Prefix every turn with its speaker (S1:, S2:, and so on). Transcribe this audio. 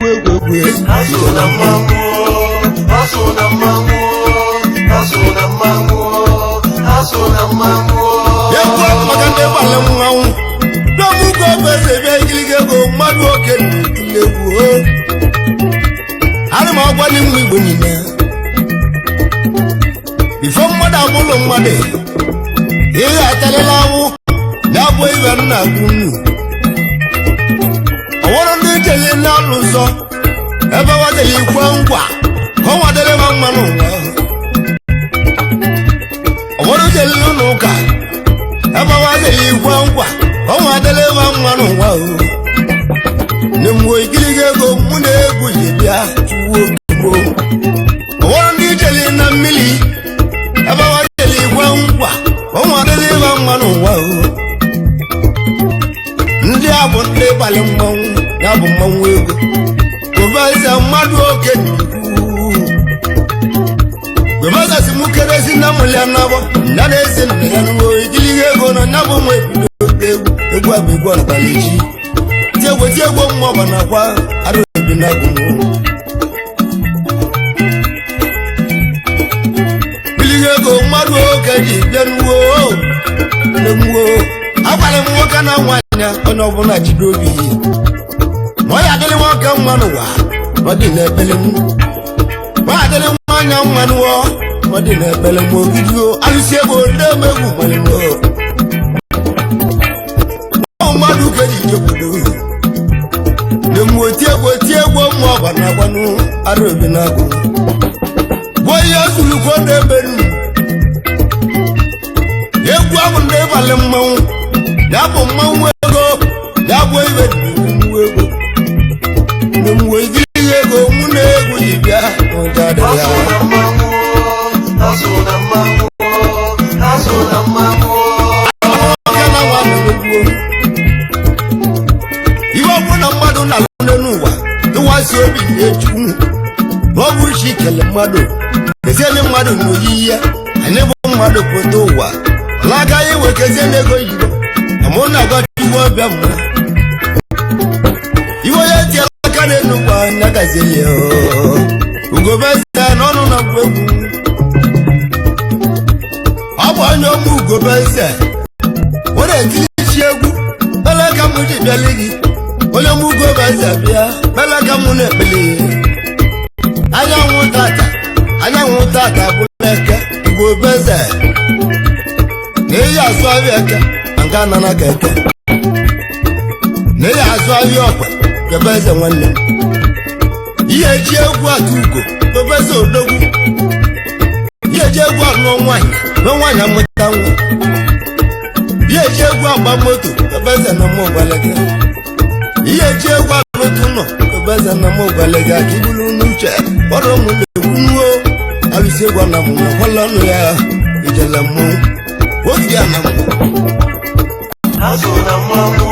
S1: Egwu egwu.
S2: Ha so na mmanwụ, ha so na mmanwụ, ha so na mmanwụ, ha so na mmanwụ.
S1: Egwu ahụ maka ndị gbalị mmanwụ n'ọmụgo bụ eze bịa igiliga ego mmadụ oke na-etili egwu o. Ana m agwa n'ime Igbo niile, before mmadụ abụlụ mmadụ, ihe atalịla awụ ya bụ ibe nna agụ unu. Ọwụrụ ndị jeli n'alụ nsọ ebe wadịrị ikwe ngwa ka ọ nwadịrị ma mma n'ụwa. Ọwụrụ jeli n'ụlọ ụka ebe wadịrị ikwe ngwa ka ọ nwadịrị ma mma n'ụwa o. Nemgbe ikiriga ego mụ na-egwu ji bịa tuwo gboo. Ọwụrụ ndị jeli na mmiri ebe wadịrị ikwe ngwa ka ọ nwadịrị ma mma n'ụwa o. Ndị a bụ ndị gbalị mmanwụ, ya bụ mmanwụ ego. Gọvanọ mmadụ oke nnukwu gọvanọ si mụ kerezi na mụlị anabọ ya na-ezi nna ya n'uwe ikiliga ego nọ ya bụ nwa ebido egwu. Egwu a bụ egwu ọnatala echi. Tiegwu tiegwu mma ọba nakwa arụ ebi na agụmụ ikiliga ego mmadụ oke ji bịa n'uwe n'emuwe. Agwara m nwoke na nwaanyị, onye ọbụla jide obi ma ọ ya adịrị nwoke mma n'ụwa, ọ dị n'ekpere m. Ma ọ adịrị nwaanyị mma n'ụwa, ọ dị n'ekpere m. Ogidi alụsị ego na-emegwu malimo mmadụ ka eji jekwudo na-emu otiegwu otiegwu mma ọba na agbanụ arụ obi na agụ gbuo ihe zurukwo na-emenu. Egwu ahụ ndị ịbalị mmanwụ, ya bụ mmanwụ ego, ya bụ ibe mmanwụ ego mgbe igiliga ego mụ na-egwu ji bịa n'ụja dị
S2: Ha
S1: ya.
S2: so na mmanwụ, ha so na mmanwụ, ha so na mmanwụ.
S1: Nwoke na nwaanyị egwuo iwe ọ bụrụ na mmadụ na-alụ n'ụwa tụwasị obi na-echukwu na ọ bụ chi kele mmadụ keziele mmadụ na oyiyi ya. Anyị bụ mmadụ pụta ụwa ọla agaghị iwe kezie n'ego oyibo na mụ na-agwa Chukwu ọbịa mma iwe onye tiela aka n'elu ụwa anya gazieli ya. Ugobeze n'ọnụ na ngwa egwu ọ bụ onye ọmụ Ugobeze ọ na-etili chi egwu bele ka mụ ji bịali gị. Onye ọmụ Ugobeze bịa bele ka mụ na-ekpele anyanwụ tata, anyanwụ tata bụla eke. Ugobeze na eyi azụ ahịa eke ma nke anana ka eke na eyi azụ ahịa ọkwe. Ugobeze nwanne m, ihe eji egwu atụ ugo. Ugobeze odogwu, ihe eji egwu anụ nwaanyị nwe nwaanyị amụta nwa. Ihe eji egwu agba moto. Ugobeze na mụ gwara gị, ihe eji egwu alụtụ ụlọ. Ugobeze na mụ gwara gị aka ibulu n'uche kpọrọ m na-egwu nuo alụsi egwu na mụ na kwala ọnụ ya ijele mmọnwụ oge ya na mụ.
S2: Ha so na mmanwụ,